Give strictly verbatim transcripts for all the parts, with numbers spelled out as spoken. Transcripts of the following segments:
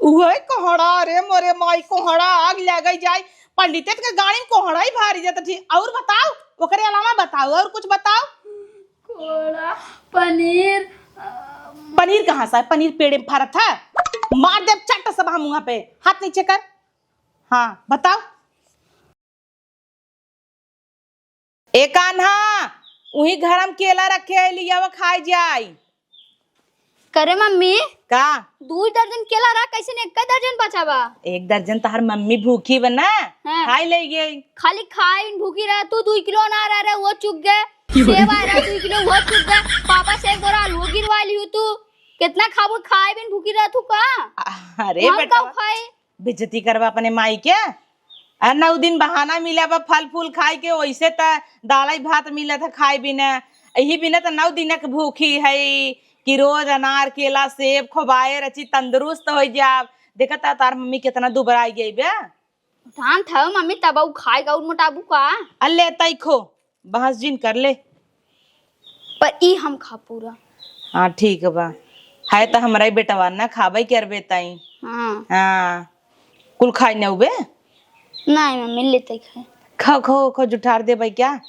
उहे कोहड़ा, रे मोरे माई, कोहड़ा आग लगे जाए। पंडिते के गाड़ी में कोहड़ा ही भारी जाता थी। और बताओ, ओकरे अलावा बताओ, और कुछ बताओ। कोहड़ा, पनीर, अ, पनीर कहाँ से है? पनीर पेड़े में फरत है? मार देब चट्ट से बहा मुँह पे। हाथ नीचे कर। हाँ, बताओ। ए कान्हा, उही घर में केला रखे है, लियावा खाए जाई। करे मम्मी, का? दुई दर्जन केला रहा, कैसे ने एक दर्जन बचा बा? एक दर्जन तोहर मम्मी भूखी बा ना, हाँ। खाई ले गई। खाली खाए बिन भूखी रहा, तू दुई किलो अनार आ रहा, वो चुग गए। सेब आ रहा दुई किलो, वो चुग गए। पापा से एक बोरा आलू गिरवा लियो तू। कितना खाबू, खाए बिन भूखी रहा तू का? अरे हम बेटा, का खाए? बेइज्जती करबा अपने माई के। आ नौ दिन बहाना मिला बा फल फूल खाए के, वैसे त दाल भात मिलत है खाए बिना। यही बिना त नौ दिन के भूखी है कि रोज अनार, केला, सेब खोबाए रची तंदुरुस्त हो जाब। देखत है तार मम्मी कितना दुबराई गई बे। जान था मम्मी तब उ खाए गौर मोटाबू का? अल्ले तई खो। बहस जिन कर ले। पर ई हम खा पूरा। हाँ, ठीक बा। है त हमरा ही बेटवा ना, खाबे करबे ताई। हाँ। हाँ। कुल खाई न उबे? नहीं मम्मी, लेते खाए। खाओ, खाओ, खाओ, जुठार देबे क्या?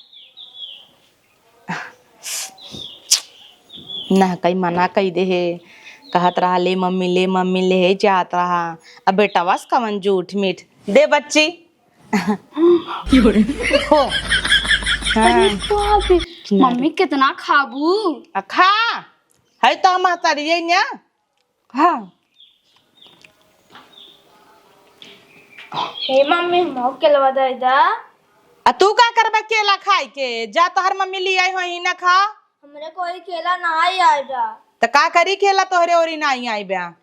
ना, कई मना कई दे है। कहत रहा, "ले मम्मी, ले मम्मी," ले है जात रहा। अब बेटवा से कवन जूठ मीठ। दे बच्ची। हो। हाँ। अरे बाप रे। ना रे। मम्मी कितना खाबू? आ खा। है तो हम महतारी है ना। हाँ। हे मम्मी, हमहू केलवा दे दा। आ तू का करबे केला खाई के? जा तोहर मम्मी ले आई होई ना खा। हमरे कोई केला ना आई आए बा। त का करी केला तोहरे ओरी ना आई बा?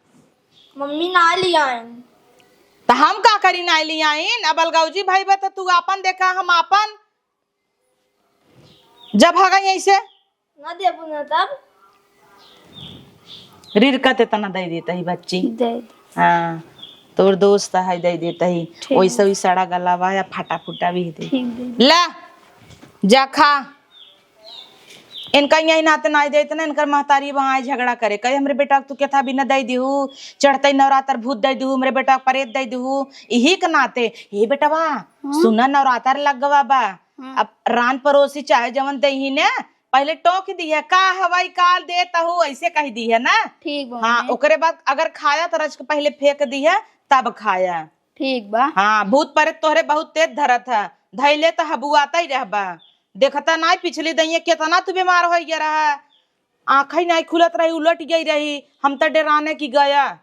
मम्मी ना ले आइन। त हम का करी ना ले आइन? अब अलगौजी भाई बा त तू आपन देखा, हम आपन। जब हगई ऐसे। ना देबू ना तब। रिरकत इतना दे देता ही बच्ची। दे दे। हाँ, तोर दोस्त है, दे देता ही। ठीक। वैसे भी सड़ा गला बा या फटा फुटा भी दे। ठीक दे दे। ला, जा खा। इनका यही नाते ना दे इतना, इनकर महतारी वहाँ झगड़ा करे। कहे, "हमरे बेटा के तू केथा भी न दे दिहू, चढ़ते नवरात्र भूत दे दिहू, हमरे बेटा के परेत दे दिहू।" यही के नाते, "हे बेटवा, हाँ? सुना नवरात्र लग गवा बा।" हाँ। अब रान परोसी चाहे जवन देही ने, पहिले टोक दिहे, "का हवाई काल देत हऊ?" ऐसे कह दिहे ना। ठीक बा हाँ, मम्मी। ओकरे बाद अगर खाया त रच के पहिले फेंक दिहे, तब खाया। ठीक बा। हाँ, भूत परेत तोहरे बहुत तेज धरत है, धैले त हबुआता ही रहबा। देखता नाई पिछली दइये केतना तू बीमार होइ गया रहा, आँखई नाई खुलत रही, उलट गई रही, हम त डेराने की गया।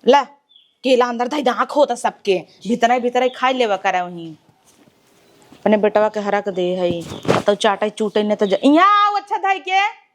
ला, केला अंदर धई दे, आँख होता सबके, भीतरे भीतरे खाई लेवा करे वहीं। अपने बेटवा के हरक दे हई, तो चाटे चूटे न तो जा, यहाँ आओ अच्छा धई के।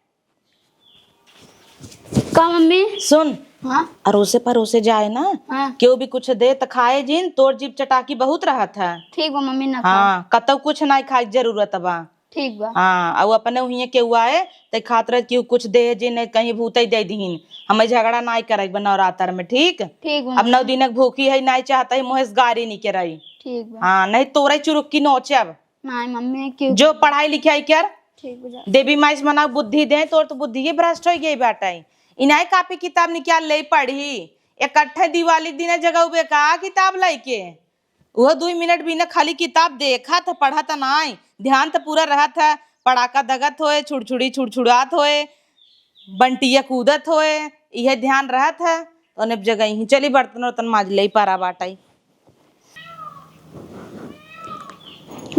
का मम्मी? सुन, हाँ? अरोसे परोसे जाए ना, हाँ। केहू भी कुछ दे त खाए जिन, तोर जीभ चटाकी बहुत रहत है। ठीक बा मम्मी, ना खाओ। हाँ, कतौ कुछ नाई खाए के जरूरत बा। ठीक बा। हाँ, अउ अपने उहिए केहू आए, त खात रहे कि उ कुछ दे जे, नहीं कहीं भूतई दे दिहिन। हमें झगड़ा नाई करे के बा नवरात्र में, ठीक? ठीक बा अब नौ मम्मी। दिन के भूखी है, नाई चाहता है मुँह से गारी निकराई। ठीक बा। हाँ, नहीं तोरे चुरुक्की नोचब। नाई मम्मी, क्यों? जो पढ़ाई लिखाई कर, ठीक बा, जा। देवी माई से मना बुद्धि दे, तोर तो बुद्धि ही भ्रष्ट हो गई बाटे। इनाई कापी किताब निकाल ले पढ़ी, इकट्ठे दिवाली दिने जगह उबे का किताब लेके? वो दुई मिनट बिना खाली किताब देखत, पढ़त नाई, ध्यान त पूरा रहत है, पड़ाका दगत होए, छुड़छुड़ी छुड़छुड़ात होए, बंटिया कूदत होए, इहे ध्यान रहत है, तो ओने जगह ही चली बर्तन उर्तन माज ले, पारा बाटई।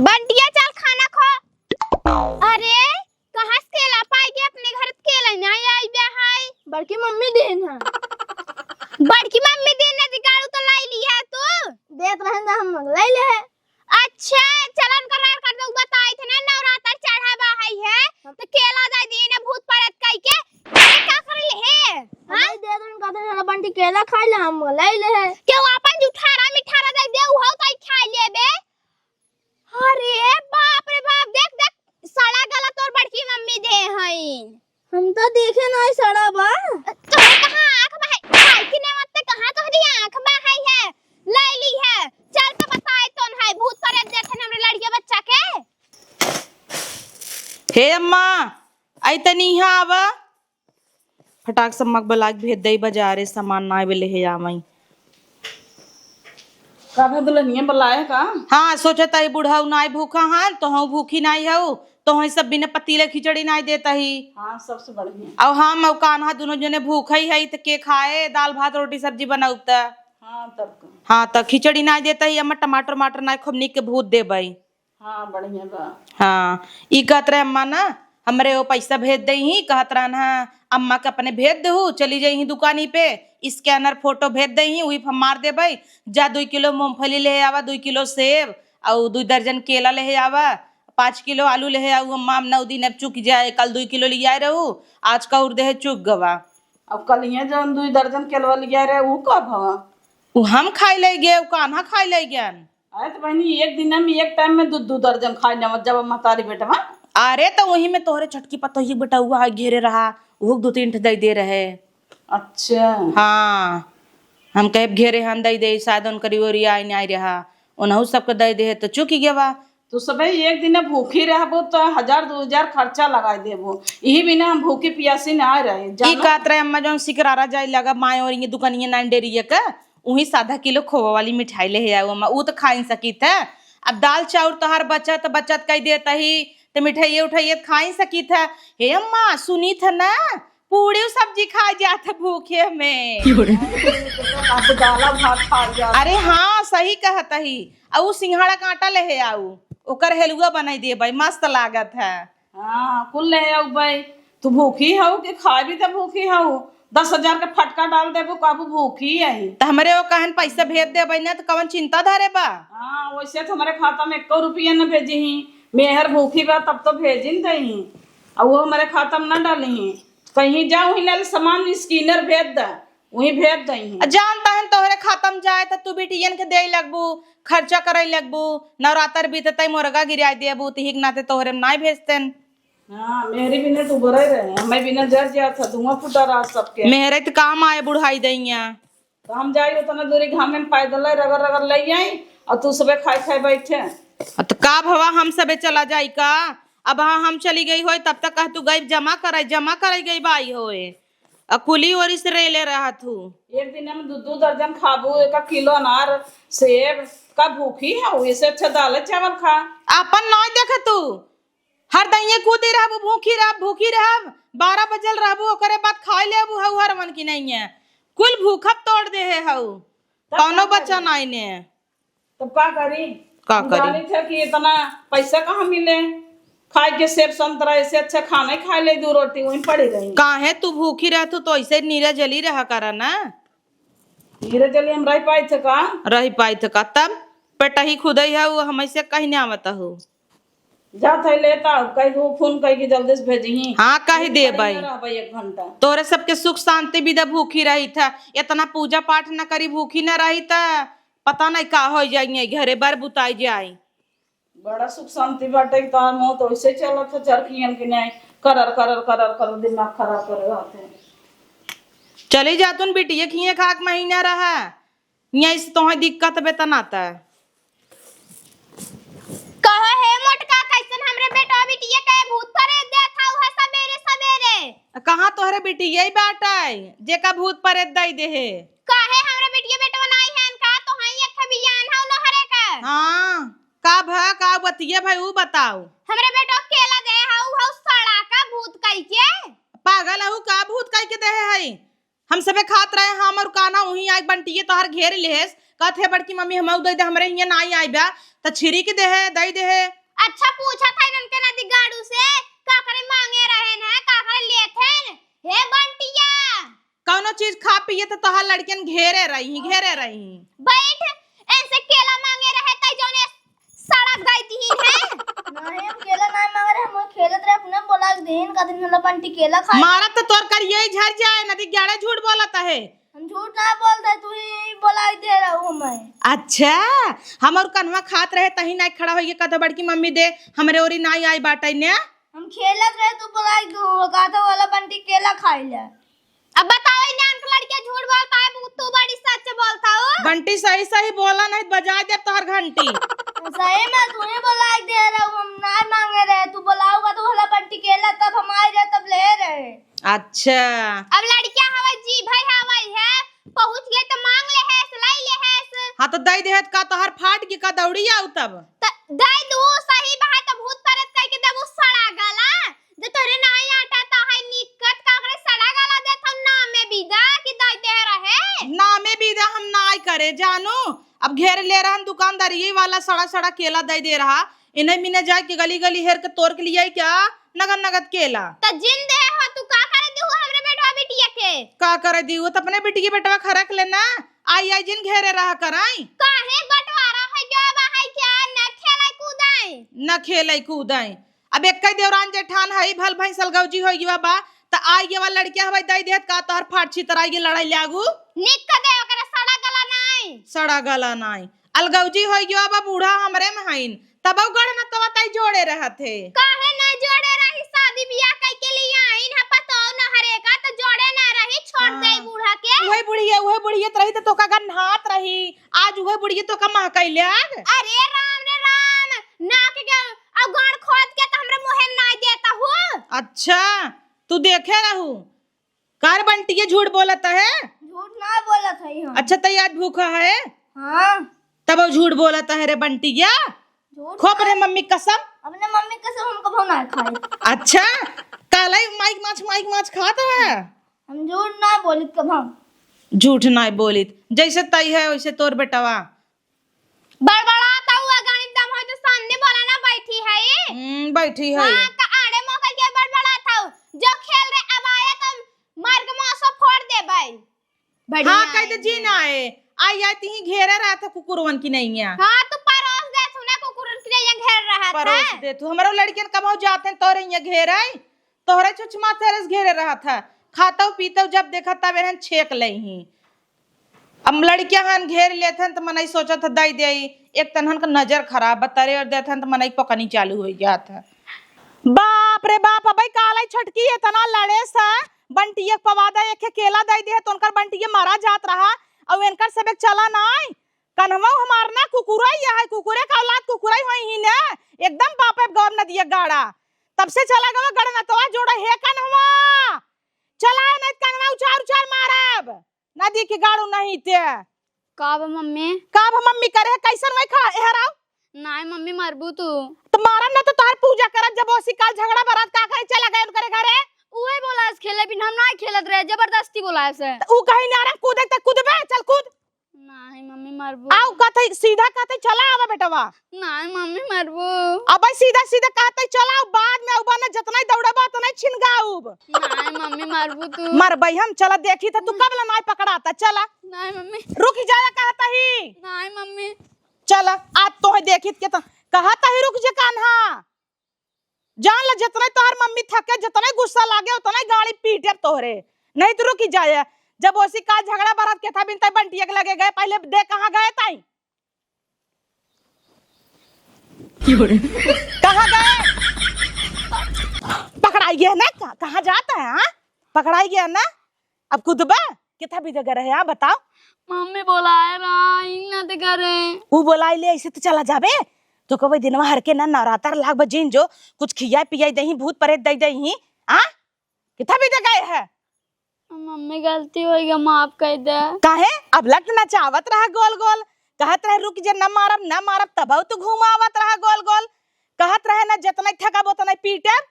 बंटिया चल खाना खो। अरे, कहाँ से केला पाई के अपने घर से केला नहीं आई बे है? बड़की मम्मी देन है। बड़की मम्मी देन है, दिगाड़ू तो लाई ली है तू। देत रहन दा हम लाई ले है। अच्छा, चलन करार कर दो, बताई थे ना नवरात्र चढ़ा बा है, है? तो केला दे दी ना भूत परत कई के। अरे का कर ले है? हाँ? अरे दे दो, कहते हैं बंटी केला खाई ले, हम लाई ले है। क्यों अपन जुठारा मिठारा दे दे, उहो तो खा लेबे। अरे बाप रे बाप, देख देख, सड़ा गला तोर बड़की मम्मी दे हई। हम तो देखे नहीं सड़ा बा। तोहरे कहाँ आँख बा है? खाई की नेवत ते कहाँ तोहरी आँख बा है, है? ले ली है। चल तो बताए तोन है, भूत प्रेत देखे हमरे लड़के बच्चा के। हे अम्मा, आई तनी यहाँ आवा। फटाक से अम्मा के बुलाइ के भेज दई बजारे, सामान नाई बे लेहे आवई। का भे दुल्हनिया बुलाए का? हाँ, सोचत हई बुढ़ऊ नाई भूखा हन, तोहऊ भूखी नाई हऊ, तोहई सब बिना पतीले खिचड़ी नाई देत ही। हाँ, सबसे बढ़िया। अउ हम अउ कान्हा दुनो जने भूखा ही हई, त के खाए दाल भात रोटी सब्जी बनउब त? हाँ, तब का। हाँ, त खिचड़ी नाई देत ही, अम्मा टमाटर वमाटर नाई खूब निक के भूत देबई। हाँ, बढ़िया बा। हाँ, ई कहत रहे अम्मा ना, हमरे वो पैसा भेज दई ही, कहत रहन हा, अम्मा के अपने भेज देहू, चली जइहीं दुकानी पे, scanner photo भेज दई ही, उही पे हम मार देबई। जा दुई किलो मूंगफली लेहे आवा, दुई किलो सेब, अउ दुई दर्जन केला लेहे आवा, पाँच किलो आलू लेहे आऊ अम्मा, हम नौ दिन अब चुक जाए, कल दुई किलो लियाए रहू, आज का उर देहे चुक गवा। अब कल ये जौन दुई दर्जन केलवा लियाए रहे, ऊ कब हवा? ऊ हम खाइ लइ गे, ऊ कान्हा खाइ लइ गन। अरे तो बहिनी, एक दिन में एक time में दू दू दर्जन खाइ लेवत जब महतारी बेटवा। अरे तो वही में तोहरे छोटकी पतोही बेटउआ है घेरे रहा, उहू के दू तीन ठे दइ दे रहे। अच्छा। हाँ, हम कहे घेरे हन दइ दे, शायद उनकरी ओरी आइ नाइ रहा, उनहू सबके दइ दे है तो चुकि गवा। तू सबे एक दिन भूखी रहबो तो हजार दू हजार खर्चा लगाइ देबो, इही बिना हम भूखी पियासी नाइ रहे, ई जानो? कहत रहे अम्मा जौन सिकरारा जाइ लगा माय और ये दुकनिया नाइन डेरिया के, उही से आधा किलो खोवा वाली मिठाई लेहे आऊ अम्मा, ऊ त खाइन सकित है। अब दाल चाउर तोहार बचत बचत कइ देत ही, त मिठाइये उठाइये त खाइन सकित है। हे अम्मा, सुनित है ना, पूड़ी सब्जी खाइ जात है भूखे में। अब दाला भात खा जात। अरे हाँ, सही कहत ही। अउ ऊ सिंघाड़ा क आटा लेहे आऊ, ओकर हेलुआ बनाइ देबइ, मस्त लागत है। हाँ, कुल लेहे आऊ बइ। तू भूखी हऊ कि खाबी त भूखी हऊ? दस हजार के फटका डाल देबू, कहबू भूखी अही। त हमरे वो कहन पैसा भेज देबइ ना, त कवन चिंता धरे बा? हाँ, वइसे त हमरे खाता में एक्को रुपया न भेजी ही। मेहर भूखी बा, तब तो भेजिन दही। अउ वो हमरे खाता में न डाली ही। कहीं जाऊ ही लाल सामान scanner भेज द, वहीं भेज दही। आ, जान तहन तोहरे खाता में जाए त तू बिटियन के देइ लगबू, खर्चा करइ लगबू, नवरातर बीततइ मुर्गा गिराइ देबू, तिही के नाते तोहरे में नाइ भेजतेन। हाँ, मेहरी बिना डूबरइ रहे, हमें बिना जर जात ह, धुआं फूटा रहा सबके। मेहरे त काम आए बुढ़ाई दइया। त हम जाई उतना दूरी घामे में पैदल रगड़ रगड़ लइ आई, अउ तू सबे खाइ खाइ बइठे। अ, त का भवा हम सबे चला जाई का? अब हाँ हम चली गई होई, तब तक कह तू गई जमा करइ, जमा करइ गई बाई होए। अ, कुली ओरी से रेले रहत हूँ। एक दिन में दू दू दर्जन खाबू, एक किलो अनार, सेब, का भूखी हऊ, एसे अच्छा दाल चावल खा। आपन नाई देखे तू, हर दइये कूदी रहबू, भूखी रहब, भूखी रहब, बारह बजल रहबू, ओकरे बाद खाइ लेबू, हऊ हरवन की नइये, कुल भूखब तोड़ देहे हऊ, तब कौनो का बच्चा करी? नाई ने। तब का करी? का हम करी? जानी थे कि इतना पैसा कहाँ मिले, खाए के सेब संतरा, एसे अच्छा खाना ही खाइ ले, दू रोटी वहीं पड़ी रही। काहे तू भूखी रहतू तो ऐसे नीरा जली रहा करा ना। नीरा जली हम रह पाई थे का? रह पाई थे का? तब पेटही खुदई है, वो हम ऐसे कहीं नहीं आवत हो। जात है लेता, कह दू फोन कह के जल्दी से भेजी। हाँ, कह दे भाई। रहबे एक घंटा। तोरे सबके सुख शांति बिदा भूखी रही था, इतना पूजा पाठ न करी, भूखी न रही था, पता नहीं का होइ जाइए, घरे बर बुताई जाए। बड़ा सुख शांति बाटे कि तोहार मुँह तो ऐसे चलत है चरखियन के न्याय, करर, करर, करर, करर, दिमाग खराब करे रहते हैं। चली जातुन बिटिया खिए खाक महीना रहा, यहीं से तोहे दिक्कत बे त नाता। कहो हे मोटका, कैसन हमरे बेटवा बिटिया के भूत प्रेत देत हऊ है सबेरे सबेरे? कहाँ तोहरे बिटिया ही बाटे, जेका भूत प्रेत दई दे हे? काहे हमरे बिटिया बेटवा नाई है इनका, तो हई एक बियान हऊ नहरे का। हाँ, का भा, का बतिया भाई, ऊ बताओ। हमरे बेटवा केला दे हऊ, हऊ सड़ा का भूत कई के। पागल हऊ का, भूत कई के दे हई? हम सबे खात रहे, हम और कान्हा, उहीं आइ बंटिये तोहार घेर लेहेस, कहत हे बड़की मम्मी हमऊ दे दे, हमरे हियां नाई आइबा, त छिरी के देहे, दई देहे। अच्छा पूछत है इनके नदी गाड़ू से, का करे मांगे रहे न, का करे लेत है न? हे बंटिया! कौनो चीज खा पिए त तोहार लड़कियन घेरे रही, घेरे रही। बैठ, ऐसे केला मांगे रहे तई जौने सड़क गई थी है। नहीं, हम केला नहीं मांग रहे, हम खेलत रहे, अपने बोला के देन का दिन हम बंटी केला खाए। मारत तो तोर करिए ही झर जाए, नदी ग्यारह झूठ बोलत है। हम झूठ ना बोलते, तू ही बोला के दे रहू हमें। अच्छा, हम और कन्हवा खात रहे, तही नाई खड़ा होइए, कहत बड़की मम्मी दे, हमरे ओरी नाई आई बाटे ने। हम खेलत रहे, तू बोला के दू, कहत वाला बंटी केला खाई ले। अब बताओ, ई नान के लड़के झूठ बोलता है, तू बड़ी सच बोलता हो। बंटी सही सही बोला, नहीं बजाय देब तोहर घंटी। सही में तू ही बोला के दे रहू, हम ना मांगे रहे, तू बोलाऊगा तो भला बंटी केला तब हम आए रहे, तब ले रहे। अच्छा। अब लड़किया हवै, जीभै हवै है, पहुँच गए त मांग लेहेस, लाई लेहेस। हाँ, त दइ देहत का, तोहर फाट के का दौड़ी आऊ तब? त दइ दू, सही बात, त भूत प्रेत कह के देबू सड़ा गला। जे तोहरे नाई आटा त है निकट का करे सड़ा गला देत हम नामे बिदा कि दइ दे रहे। नामे बिदा हम नाई करे जानू। अब घेर ले रहन दुकानदारी वाला सड़ा सड़ा केला दइ दे रहा। इन्हें मिने जाए के गली गली हेर के तोड़ के लियाई क्या नगद नगद केला। त जिन दे हो तू का करे दिहु हमरे बेटवा बिटिया के? का करे दिहु त अपने बिटिया बेटवा खरक लेना। आई आई जिन घेरे रहा कराई। काहे बंटवारा है जो बा है क्या? न खेलाई कूदाई। न खेलाई कूदाई। अब एक्कै देवरान जेठान है, भल भैंस अलगौजी होइ गवा बा, त आइ गवा लड़किया हवै दइ देत का तोहर फाट छितराई के लड़ाई लागू? निक क दे ओकरे सड़ा गला नाई। सड़ा गला नाई। अलगौजी होइ गवा बा, बूढ़ा हमरे में हईन। तबौ गढ़ न तवा तई जोड़े रहत है। काहे ना जोड़े रही, शादी बियाह कइ के लिए आइन है, पतौ न हरे का त जोड़े ना रही, छोड़ हाँ। दे बूढ़ा के। उहे बुढ़िया, उहे बुढ़िया त रही त तोका गन्हात रही। आज उहे बुढ़िया तोका महकई लाग। अरे राम रे राम, नाक के अउ गांड खोद के त हमरे मुंहे में नाई देता हूँ। अच्छा, तू देखे रहू। का रे बंटिया झूठ बोलत है? झूठ ना बोलत है हम। अच्छा, तई आज भूखा है? हाँ। तब वो झूठ बोलत है रे बंटिया। झूठ खो अपने मम्मी कसम। अपने मम्मी कसम हम कभो ना खाए। अच्छा, कालाई माइक माछ, माइक माछ खात है? हम झूठ ना बोलित कभो। झूठ ना बोलित, जैसे तई है वैसे तोर बेटवा। बड़बड़ात हऊ, अगर दम हो तो सामने बोला ना, बैठी है। हम्म, बैठी है। हाँ, त आड़े मोकल के बड़बड़ात हऊ। जो खेल रे, अब आया तो मार के मौसो फोड़ देबै। बढ़िया हाँ, कह दे है। जी ना है। आई आई तिही घेरे रहत है कुकुरवन की नैया। हाँ, तू परोस दे, सुना कुकुरवन की नैया घेर रहत है। परोस दे तू। हमरो लड़कियन कमाओ जात हैं, तोरे यहाँ घेरे, तोहरे छुछमा तेरे से घेरे रहत है। खातौ पीतौ जब देखत तब एहन छेक लेही। अब लड़किया हन घेर लेत हन त मनई सोचत ह दई देई, एक तनहन क नजर खराब बा, तरे और देत हन त मनई पकनी चालू होइ जात ह। बाप रे बाप, अबई कालाई छोटकी एतना लड़े स, बंटिया क पवादा एक केला दई दे त उनकर बंटिया मरा जात रहा, अउ इनकर सबेक चला नाई। कन्हवा हमार ना कुकुरई है, कुकुरे क औलाद कुकुरई होई ही ने, एकदम बापे गौर नदिया गाड़ा। तब से चला गवा गड़नतवा जोड़ा, हे कन्हवा, चला नहीं त कन्हवा उचार उचार मारब। नदी के गाड़ू नहीं ते। का बा मम्मी? का बा मम्मी करे, कैसन वही खा, एहर आओ। नाय मम्मी, मरबू तू। त मारब ना त तोहर पूजा करब, जब ओसी काल झगड़ा बरात का करे चला गए उनकरे घरे। उहे बोलास खेले बिन हम नाय खेलत रहे, जबरदस्ती बोलास है। त ऊ कहीं नारम कूदे त कूदबे, चल कूद। नाय मम्मी, मरबू। आओ कहते, सीधा कहते चला आवा बेटवा। नाय मम्मी, मरबू। अबे सीधा सीधा कहते चला, बाद में अउबा ना जतना दौड़बा उतना छिनगाउब। नाय मम्मी, मरबू तू। मरबई हम, चला देखी त तू कब ला नाय पकड़ाता, चला। नाय मम्मी। रुक जाया कहता ही। नाय मम्मी। चला, आज तोहे देखी त के त कहता ही रुक जे कान्हा। जान ला जतना तोहर मम्मी थके, जतना गुस्सा लागे, उतना गाड़ी पीटे तोहरे। नहीं त रुकी जाए। जब ओसी काल झगड़ा बरात के था बिन तय बंटिया के लगे गए, पहले दे कहाँ गए ताई? कहाँ गए? पकड़ाई गया ना? कहाँ, कहाँ जाता है, हाँ? पकड़ाई गया ना? अब कूदबा? कितना भी जगह रहे, हाँ, बताओ। मम्मी बोलाए रहा, इन्ना ते करे। ऊ बोलाई ले, ऐसे त चला जाबे। तो कहबे, दिनवा हर के ना नवरात्र लाग बजिन जो, कुछ खियाई पियाई दही, भूत प्रेत दई दही, हाँ? कितना भी जगह है? मम्मी, गलती होइ गया, माफ कर दे। काहे? अब लट नचावत रहा गोल गोल, कहत रहे, "रुक जे, न मारब, न मारब," तब तू घुमावत रहा गोल गोल, कहत रहे, "ना, जतना थकब, उतना पीटब।"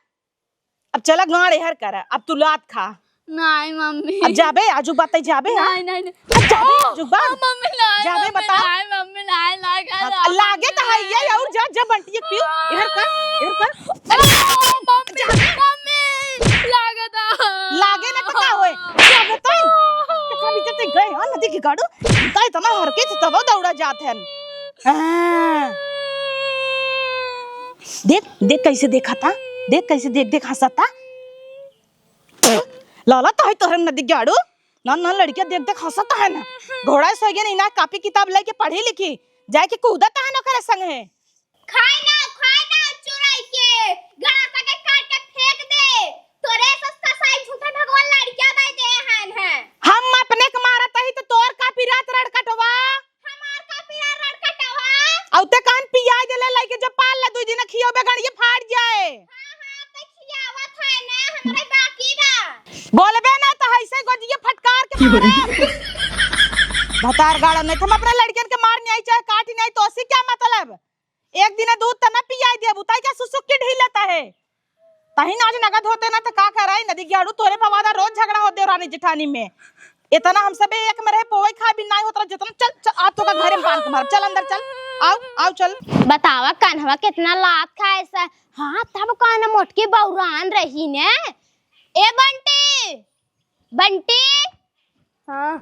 अब चला गाड़ एहर करा, अब तू लात खा। नाय मम्मी। अब जाबे, आजू बात जाबे, हाँ? नाय, नाय, नाय। अब जाबे, ओ, आजू बात। ओ, मम्मी, नाय, जाबे, मम्मी, बताओ। नाय, मम्मी, नाय, लागे, हाँ, लागे। लागे त है ये, और जा, जा बंटी एक पियो, एहर कर, एहर कर। ओ, मम्मी, जाबे। मम्मी, लागे त। लागे ना त का होए? जाबे तई। त कभी जते गए, हाँ, नदी के गाड़ू, तई इतना हरके से तब दौड़ा जात है। हाँ। देख, देख कैसे देखा था, देख कैसे देख, देख हंसा था। लाला तो है तोहरे नदी गाड़ू। ना, ना, लड़किया देख, देख हंसत है ना। घोड़ा से गया नहीं ना, कापी किताब लेके पढ़ी लिखी, जाए के कूदत है ना ओकरे संग है। खाए ना, खाए ना, चुराई के, गलासा के काट के फेंक दे। तोरे सस्ता साई झूठा भगवान लड़किया दे दे हन है। हम अपने के मारत ही तो तोर का पिरात रड़ कटवा। हमार का पिया रड़ कटवा? औ ते कहन पियाई देले लइके जब पाल ले दुई दिन खियोबे गड़िए फाड़ जाए। हाँ, हाँ, ते खियावत है ना, हमरे बाकी बा। बोलबे ना तो ऐसे गोजिया फटकार के मारे। भतार गाड़ा नहीं, हम अपने लड़कियन के मार नहीं आई, चाहे काट नहीं आई, तो उसी क्या मतलब? एक दिन दूध त ना पियाई देबू, ताई क्या सुसुक के ढीलत है? तही ना आज नगद होते ना तो का कराई? नदी गाड़ू तोरे पवादा रोज झगड़ा होते रानी जेठानी में। इतना हम सबे एक में रहे, पोई खा भी नहीं होत रहा, जितना चल, चल, आ तो का घरे में बांध के मार, चल अंदर चल, आओ, आओ चल। बतावा कान्हवा कितना लात खाए सा। हाँ, तब कान्हा मोटकी बौरान रही ने। ए बंटी, बंटी, हाँ।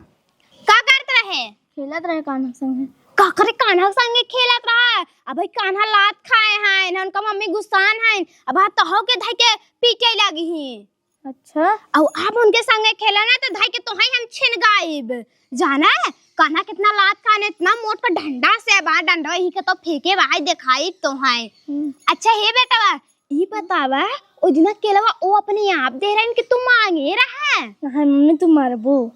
का करत रहे? खेलत रहे कान्हा संगे। का करे कान्हा संगे खेलत रहा? अबे कान्हा लात खाए हैं, उनका मम्मी गुस्सान हैं। अब तोहू के धई के पीटे लगी ही। अच्छा। अउ अब उनके संगे खेला ना तो धई के तोहई हम छिन गाइब। जाना है? कान्हा कितना लात खाने, इतना मोट का डंडा से बा, डंडा ही के तो फेंके बा, देखाई तो है। हम्म। अच्छा हे बेटवा, ई बतावा, ओ दिना केलवा ओ अपने आप दे रहन कि तू मांगे रहा? नहीं मम्मी, तू मारबू।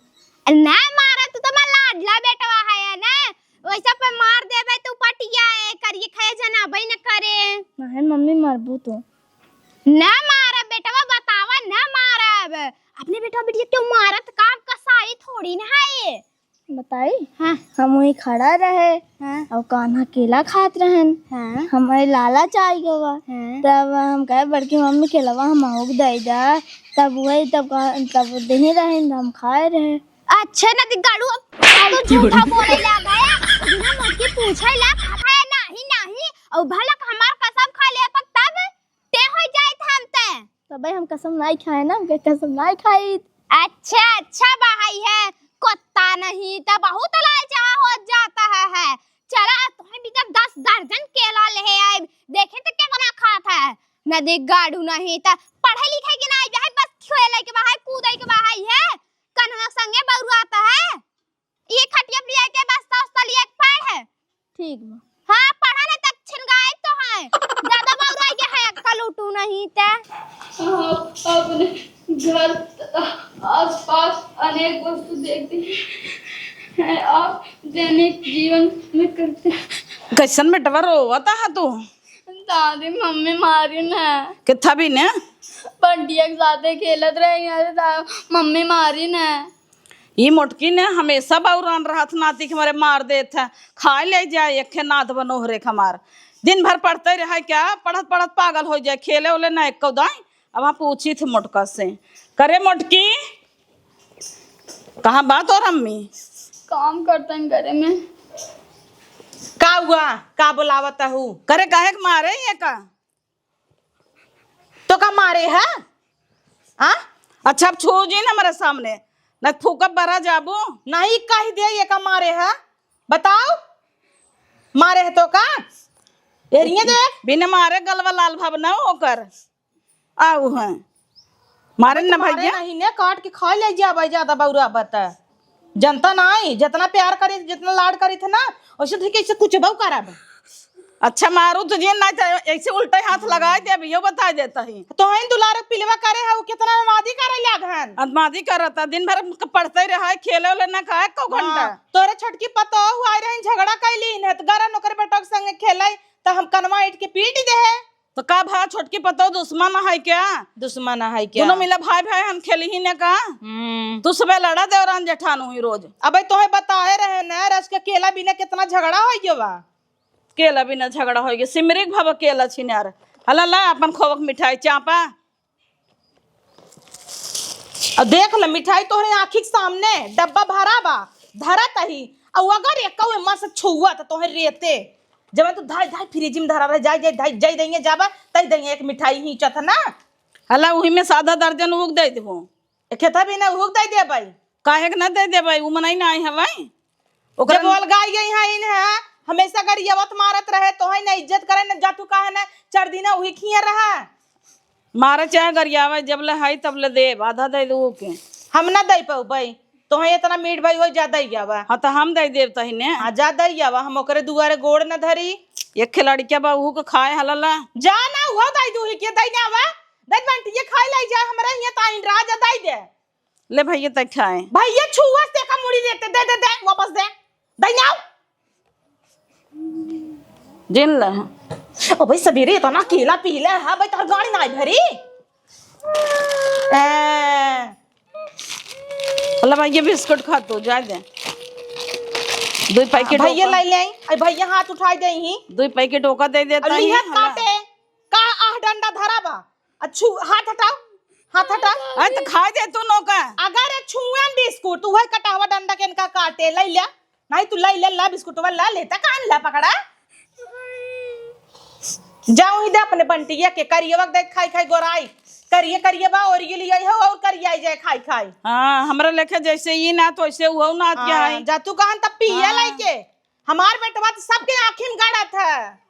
ना मारा, तू तो हमार लाडला बेटवा है ना, वैसा पे मार देबे तू पटिया ए करिए खाए जनाबे न करे। नहीं मम्मी, मारबू तू। ना मारब बेटवा, बतावा ना मारब। अपने बेटवा बिटिया क्यों मारत, काम कसाई थोड़ी ना है ये। बताई? हाँ। हम वही खड़ा रहे, हाँ। और कान्हा केला खात रहन। हाँ। हमारे लालच आई गवा। हाँ। तब हम कहे, "बड़की मम्मी, केलवा हम आउक दे दा।" तब वही, तब का, तब देही रहन, हम खाए रहे। अच्छे नदी गाड़ू, अब तू झूठा बोले लगा है। बिना मुझके पूछे ला, खाए नाही, नाही। और भला हमार कसम खा ले, पर तब ते हो जाइत हम ते। तबे हम कसम नाई खाए ना, हमके कसम नाई खाई। अच्छा, अच्छा बहाई है, कुत्ता नहीं त बहुत लालचा हो जाता है, है। चला, तुम्हें भी जब दस दर्जन केला ले आए, देखे तो कितना खात है। न देख गाड़ू नहीं त पढ़े लिखे के ना आए, बस खेले के बहाई, कूदे के बहाई है, कन्हवा संगे बउरात है। ये खटिया पे आके बस्ता उस्ता लिया के पढ़। ठीक बा। हाँ, पढ़ा ना तक छिनगाई तो है। ज्यादा बउराई के है, अक्कल उठू नहीं ते। आप अपने घर तथा आसपास अनेक वस्तु देखते हैं। आप दैनिक जीवन में करते हैं। कैसन बेटवा रोवत है तू? दादी, मम्मी मारी न। कित्था भी ने? बंटिया के साथे खेलत रहे, यहाँ से दा-, मम्मी मारी न। ई मोटकी ने हमेशा बउरान रहत, नाती के मारे मार देत है। खाए ले जाए, एक नाद बनोहरे के हमार। दिन भर पढ़ते रहे क्या? पढ़त पढ़त पागल हो जाए, खेले ओले ना एको दाई। अब हम पूछी थे मोटका से, करे मोटकी, कहाँ बा तोर अम्मी? काम करतन घरे में। का हुआ? का बोलावत हू? करे काहे के मारे ये का? तो का मारे है? हाँ? अच्छा, अब छू जी ना मेरे सामने, न फूकब बरा जाबू। नहीं कह दे ये का मारे है, बताओ, मारे है तो का? एरिये देख। बिना मारे गलवा लाल भाव ना ओकर। आऊ हैं। मारे न मारे भैया। नहीं ने काट के खा ले जाबे, ज्यादा बउरा बता। जनता नाई, जितना प्यार करी, जितना लाड करी थे ना, वैसे धके ऐसे कुछ बहु करब। अच्छा मारू तो जे ना चाहे, ऐसे उल्टे हाथ लगाए दे, अभी यो बता देता ही। तो हैं दुलार पिलवा करे है, वो कितना नमाजी करे लागन। नमाजी करता, दिन भर पढ़ते रहा है, खेले ले ना खाए को घंटा। हाँ, तोरे छोटकी पतोहू आए रहे, झगड़ा कैली, न तो गरन ओकर बेटा के संगे खेले, तो हम कनवा ईट के पीट दे है। तो का भा छोटकी पतोह दुश्मन है क्या? दुश्मन है क्या? दोनों मिला भाई भाई हम खेली ही ने का? हम्म। तू सबे लड़ा देवरान जेठान हुई रोज। अबे तोहे बताए रहे न, रस के केला बिना कितना झगड़ा हो गया बा। केला बिना झगड़ा हो गया, सिमरिक भव केला छिनार। हला ला अपन खोवक मिठाई चापा। अब देख ल मिठाई तोहरे आँखी के सामने डब्बा भरा बा, धरत ही। अब अगर एक मन से छुआ त तोहे रेते, जब तू धाई धाई फ्रिज में धरा रहे, जाई जाई धाई जाई देंगे जाबा, तई देंगे एक मिठाई ही चथ ना। हला उही में सादा दर्जन उग दे देबो। एक खेता भी ना उग दे दे भाई। काहे के ना दे दे भाई, उ मनई ना आई हवाई। ओकरा जब ओलगाई गई है इन है, हमेशा गरियावत मारत रहे, तोहे ना इज्जत करे ना, जा तू काहे ना चार दिना उही खिया रहा। मारे चाहे गरियावे, जब ले हई तब ले देब, आधा दे दू के। हम ना दे पउबई, तोहे इतना मीठ भाई हो जा दे आवा। हाँ तो हम दे देब तहिने। हाँ जा दे आवा, हम ओकरे दुआरे गोड़ न धरी। एक खिलाड़ी क्या बा उहू के खाए हलला। जा ना उहो दे दू ही के दे ना आवा। दे बंटी ये खाए लाई जा, हमरा हिया ताइन राज दे दे। ले भैया तक खाए। भैया छुआ से का मुड़ी देते, दे दे दे, वापस दे। दे ना। जिन ल। ओ भाई, सबेरे इतना केला पीला है भाई, तोहर गाड़ी ना भरी। ए, अल्लाह भाई, ये बिस्कुट खा तू, जाए दे। दुई पैकेट भैया ओका, लाई ले आई। अरे भैया हाथ उठाई दे ही। दुई पैकेट ओका दे देता अब लिहे ही, हला। काटे। का आह डंडा धरा बा? अच्छू, हाथ हटाओ, हाथ हटाओ। अरे तो खाए दे तू नौका। अगर छुएन बिस्कुट, तो वही कटावा डंडा के इनका काटे, लाई ले। नहीं तू लाई ले, ला बिस्कुटवा ला ले, त कान ला पकड़ा। जाओ ही दे अपने बंटिया के, करियवा के दे खाई खाई गोराई। करिए करिए बा, और ये लिया हो, और करिया आई जाए खाई खाई। हाँ, हमरा लेखे जैसे ई नात, वैसे उहो नात के हाँ, है। जा तू कहन तब पिए हाँ। लाई के। हमार बेटवा तो सबके आँखी में गड़त है।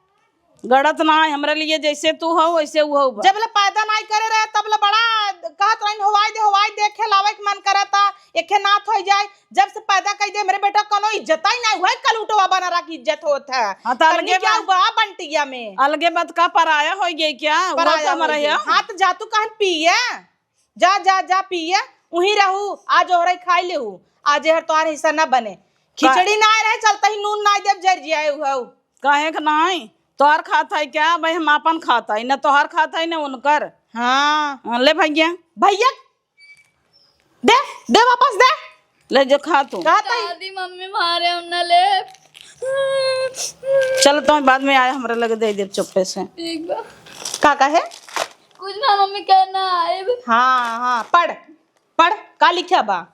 गड़त ना है, हमरा लिए जैसे तू हो, वैसे उहो बा। जब ले पैदा नाई करे रहे, तब ले बड़ा कहत रहन, "हवाई दे, हवाई दे, खेलावे के मन करता, एके नात होई जाए।" जब से पैदा कई दे, मेरे बेटा कोनो इज्जत ही नाई हुआ, कलूटवा बना रहा की इज्जत होत है। हाँ, तो करनी अलगे क्या बा-, हुआ बंटिया में? अलगे बात का पराया हो गई क्या? वो पराया तो हमारा हो गई। है। हाँ, तो जा तू कहन पिए। जा, जा, जा पिए, उहीं रहू, आज ओहरे खाई लेहू, आज एहर तोहार हिस्सा ना बने। का- खिचड़ी ना रहे, चलता ही नून ना देब, जर जियाए उहऊ। काहे के नाई? तोहार खात है क्या? भाई हम आपन खात है, न तोहार खात है, न उनकर। हाँ। हाँ, ले भैया। भैया, दे, दे वापस दे। ले जो खा तू। कहत है। दादी, मम्मी मारे, हम ना ले। चलो, तो बाद में आए, हमरा लगे दे दे चुप्पे से। ठीक बा। का कहे? कुछ ना मम्मी, कहना आए। हाँ, हाँ, पढ़, पढ़, का लिखा बा?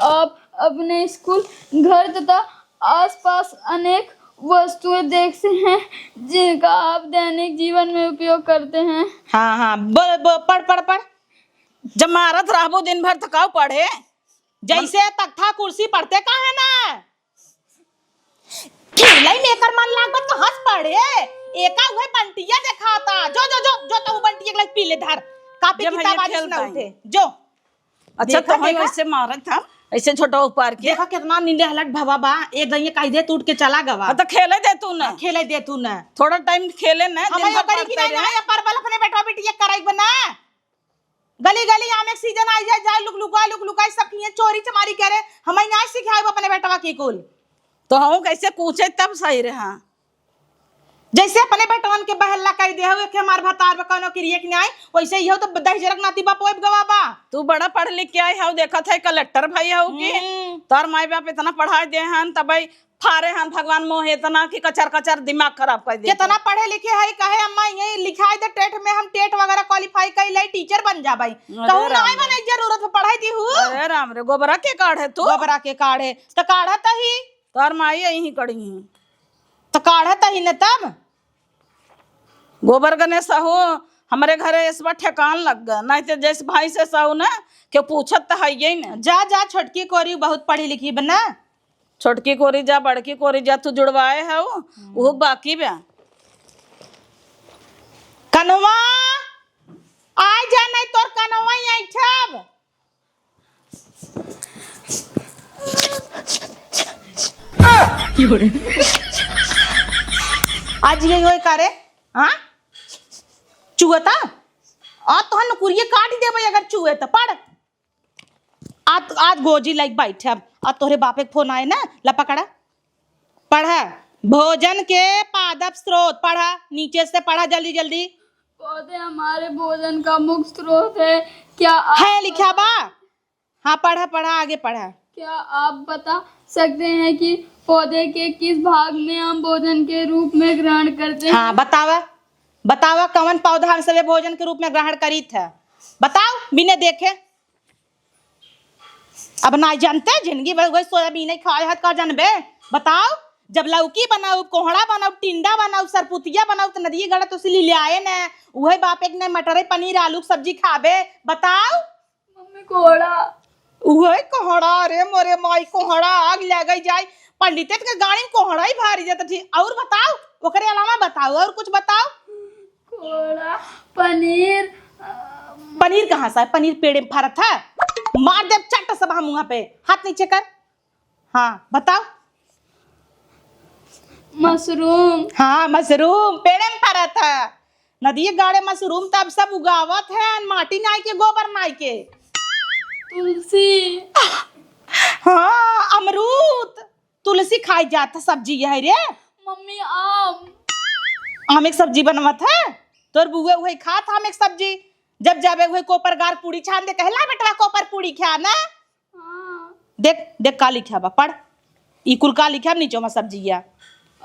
आप अपने स्कूल, घर तथा आसपास अनेक वस्तुएं देखते हैं जिनका आप दैनिक जीवन में उपयोग करते हैं। हाँ, हाँ, ब-, ब-, पढ़, पढ़, पढ़। जब मारत रहबो दिन भर त काउ पढ़े? जैसे तख्ता कुर्सी पढ़ते काहे ना? खेलई में एकर मन लागत तो हंस पढ़े। एका उहे बंटिया देखाता। जो, जो, जो, जो तो बंटिया के लग पी ले धर। कापी जब किताब भैया आज खेलता ना है। उठे। जो। अच्छा, देखा, तो हम देखा। ऐसे मारत हम, ऐसे छोटा ऊपर के। देखा कितना नींदे हलट भवा बा। एक दइये कह दे टूट के चला गवा। हाँ, तो खेले दे तू ना। हाँ, खेले दे तू ना। थोड़ा टाइम खेले ना, हम दिन यो भर करी कि पढ़ते नहीं, रहे। ना, या परबल अपने बेटवा बिटिया कराई बना। गली गली आमे के सीजन आई जाए, जाए लुक लुकाई, लुक लुकाई, सब किए चोरी चमारी करे। हम ही ना सिखाए अपने बेटवा के कुल। तो हम कैसे कूचे तब सही रहा। जैसे अपने बेटवन के बहल्ला कह दे हो कि हमार भतार बा कौनो किरिए के न्याय, वैसे ही हो तो दहिजरक नाती बाप ओए गवा बा। तू बड़ा पढ़ लिख के आए हो, देखत है कलेक्टर भाई हो कि हम्म। तोर माई बाप इतना पढ़ाई दे हन, तब फारे हन भगवान मोहे इतना कि कचर कचर दिमाग खराब कर दे। कितना पढ़े लिखे है, कहे अम्मा यही लिखाई दे टेट में, हम टेट वगैरह क्वालिफाई कर ले, टीचर बन जाबे। अरे कहूँ राम नाई रे। बने जरूरत हो पढ़ाई दी हूँ। अरे राम रे, गोबरा के काढ़े तू? गोबरा के काढ़े, तो काढ़त ही। तोर माई यही कड़ी ही। तो काढ़त ही न तब। गोबर गने सहू, हमरे घरे इस बार ठेकान लग गए, नहीं तो जैसे भाई से सहू ना, क्यों पूछत तो है ही ना। जा, जा, छोटकी कोरी बहुत पढ़ी लिखी बना। छोटकी कोरी जा, बड़की कोरी जा, तू जुड़वाए है वो, हम्म। वो बाकी बा। कन्हवा, आ जा, नहीं तोर कन्हवा ही ऐठब। आज ये होए का रे? हाँ? चुअता? आ तोहन कुरिये काट देबे अगर चुए त पढ़। आज, आज गोजी लाइक बैठे अब। आ तोहरे बापे के फोन आए ना, ला पकड़ा। पढ़ा। भोजन के पादप स्रोत, पढ़ा। नीचे से पढ़ा जल्दी जल्दी। पौधे हमारे भोजन का मुख्य स्रोत है। क्या आप है लिखा बा? हाँ, पढ़ा, पढ़ा, आगे पढ़ा। क्या आप बता सकते हैं कि पौधे के किस भाग में हम भोजन के रूप में ग्रहण करते हैं? हाँ, बतावा, बतावा, कौन पौधा हम सभी भोजन के रूप में ग्रहण करीत है? बताओ, बिना देखे। अब ना जानते, जिंदगी भर वही सोयाबीन ही खाए हत, का जानबे? बताओ, जब लौकी बनाऊ, कोहड़ा बनाऊ, टिंडा बनाऊ, सरपुतिया बनाऊ, तो नदिये गड़ा तो उसे ले आए न, उहे बापे के न मटर, पनीर, आलू के सब्जी खाबे, बताओ। मम्मी, कोहड़ा। उहे कोहड़ा, रे मोरे माई, कोहड़ा आग लगे जाए। पंडिते के गाड़ी में कोहड़ा ही भारी जाता थी। और बताओ, ओकरे अलावा बताओ, और कुछ बताओ। कोहड़ा, पनीर, अ, पनीर कहाँ से है? पनीर पेड़े में फरत है, मार देब चट से बहा मुँह पे। हाथ नीचे कर। हाँ, बताओ। मशरूम। हाँ, मशरूम पेड़े में फरत है। नदिये गाड़े मशरूम त अब सब उगावत है, माटी नाई के, गोबर नाई के। तुलसी। हाँ, अमरूद। तुलसी खाई जात सब्जी है रे। मम्मी, आम। आम एक सब्जी बनवत है? तोर बुए उहे खात आम एक सब्जी। जब जाबे उहे कोपर गार पूड़ी छान दे, कहला बेटवा कोपर पूड़ी खा ना। हाँ। देख, देख का लिख्या बा, पढ़। ई कुल का लिख्या बा नीचे मा सब्जिया?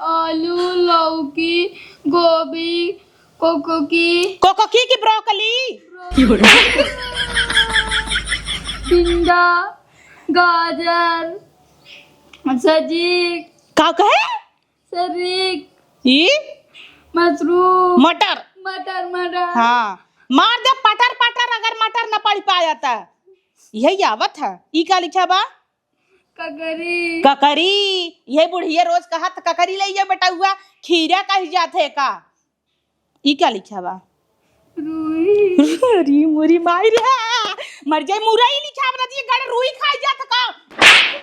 आलू, लौकी, गोभी, कोकोकी। कोकोकी की ब्रोकली? भिंडा, गाजर, सजीक। का कहे? सरीक। ई? मशरूम। मटर। मटर, मटर। हाँ, मार दे पटर पटर, अगर मटर न पढ़ पाया त। यही आवत है। ई का लिखा बा? ककरी। ककरी। यही बुढ़िया रोज कहत, "ककरी ले ये बेटउआ, खीरा कही जात है का?" ई का लिखा बा? रुई। अरे मोरी माई रे, मर जाई, मुरई लिखा बा, ये गड़ रुई खाई जात का?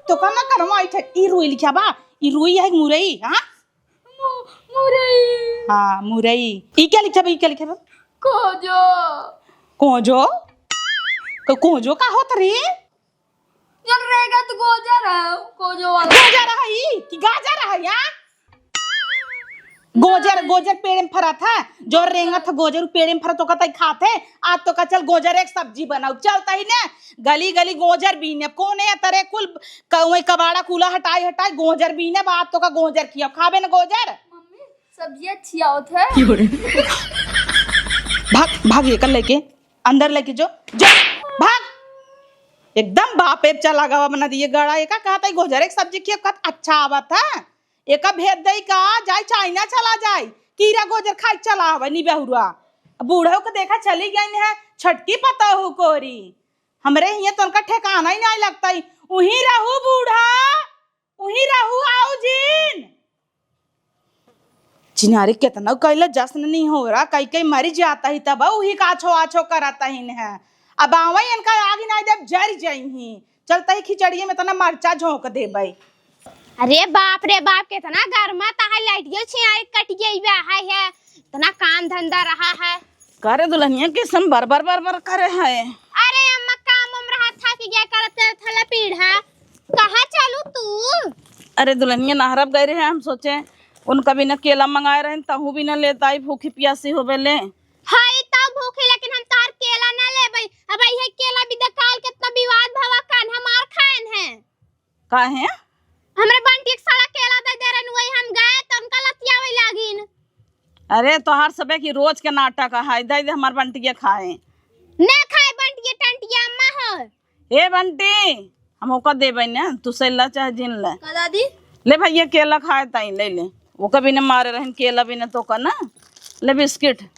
तो का ना करवा आई थे, ई रुई लिखा बा, ई रुई है मुरई, हाँ? मु-, मुरई। हाँ, मुरई। ई क्या लिखा बा, ई क्या लिखा बा? कोजो। कोजो? को-, कोजो का होत रे? जब रेंगत गोजर है, कोजो वाला। गोजर है ई कि गाजर है, हाँ? गोजर, गोजर पेड़े में फरत है, जो रेंगत है गोजर, उ पेड़े में फरत, ओका तई खात है। आज तो का चल गोजर एक सब्जी बनाऊ, चलता ही ने गली गली गोजर बीने। कौन है तरे कुल क-, वही कबाड़ा कूला हटाई हटाई गोजर बीने, बात तो का गोजर खिया खाबे न गोजर। मम्मी, सब्जी अच्छी आवत है। भाग, भाग, ये कर लेके, अंदर लेके जो, जो, भाग। एकदम बापे चला गवा बना दिए गड़ा, एका कहत है गोजर एक सब्जी खिया, कहत अच्छा आवत है। एका भेद दई का, जाई चाइना चला जाई, कीरा गोजर खाई चला आवे नी बहुरुआ। बूढ़ो के देखा चली गई है, छटकी पतोहू कोरी। हमरे हियां तो उनका ठिकाना ही नहीं लगता ही। उही रहू बूढ़ा, उही रहू आओ जिन। चिनारी केतना कैला जश्न नहीं हो रहा, कई कई मरी जाता ही तब उही का आछो आछो करता ही है। अब आवे इनका आगे नहीं देब जर जाई ही। चलता ही खिचड़िए में तना मरचा झोंक देबै। अरे बाप रे बाप, केतना गरमात है, लाइटियो छियाई कट गई बा है, है। इतना काम धंधा रहा है। का रे दुल्हनिया, कैसन बर बर बर बर करे है? अरे अम्मा, काम उम रहा, थक गया करत थला पीढ़ा। कहाँ चलू तू? अरे दुल्हनिया, नहरब गए रहे, हम सोचे उनका बिना केला मंगाए रहे, तहू बिना लेता आई, भूखी प्यासी होबे ले। हई तब भूखी, लेकिन हम तोहार केला ना लेबै। अब इहे केला बिदा काल केतना विवाद भवा, कान हमार खाएन है। काहे? हमरे बंटी के साला केला दे दे रहन, वही हम गए तो उनका लतियावे लागिन। अरे तोहार सबे की रोज के नाटक है, दे दे हमार बंटी के खाए। ना खाए बंटी के टंटिया अम्मा हो। ए बंटी, हम ओका देबै ना, तू से ला चाहे जिन ले। का दादी? ले भैया केला खाए ताई ले ले। ओका बिना मारे रहन केला बिना तो का ना। ले बिस्किट।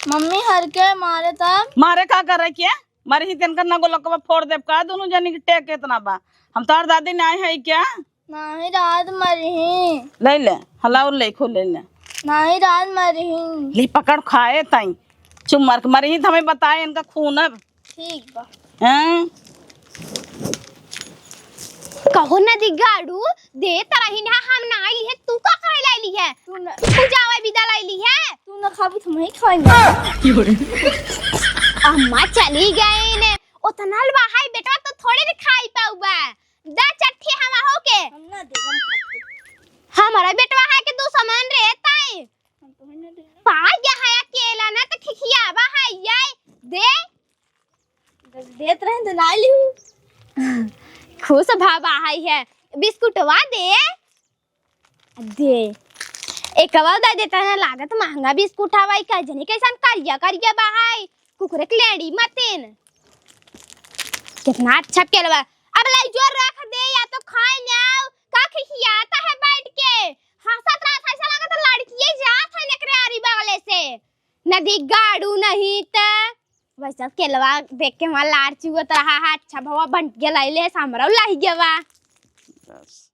मम्मी हर के मारे तब? मारे का करे के? मारे ही तेनकर ना गोलकवा फोड़ देब का? दोनों जनी के टेक केतना बा? हम तोहार दादी नाय है क्या? नाही रात मरही। ले ले, हलाउर ले खो ले ले। नाही रात मरही। ले पकड़ खाए ताई। चुप मार के मरही त हमें बताए इनका खून अब। ठीक बा। हैं? कहो ना दी गाड़ू, दे तरही ना हम ना आई है, तू का करे लाई ली है? तू न तू जावे बिदा लाई ली है? तू न खाबू त हम ही खाएंगे। अम्मा चली गई ने, उतना लवा है बेटा तो थोड़े न खाई पाऊबा। दा चट्ठी हवा हो के। हम ना देब, हम खाते। हमारा बेटवा है के दुश्मन रे ताई। हम तो ना देब। पा गया है अकेला ना तो खिखियावा है ये। दे। देत रहे तो ना लिहू। खुश भावा है, है। बिस्कुटवा दे। दे। एकवा दे देता ना, लागत महंगा बिस्कुट हवाई, का जनी कैसन करिया करिया बा है, कुकुरे के लेड़ी मतिन। कितना अच्छा केलवा। अब लाई जो रख दे या तो खाए ना, का खिखियाता है बैठ के। हंसत रहत है, ऐसा लागत लड़किए जात है एकरे आरी बगले से। नदी गाड़ू नहीं त। वैसे केलवा देख के हमार लार चुअत रहा है, अच्छा भवा बंटिया लाई ले, हमरो लाई गवा। बस।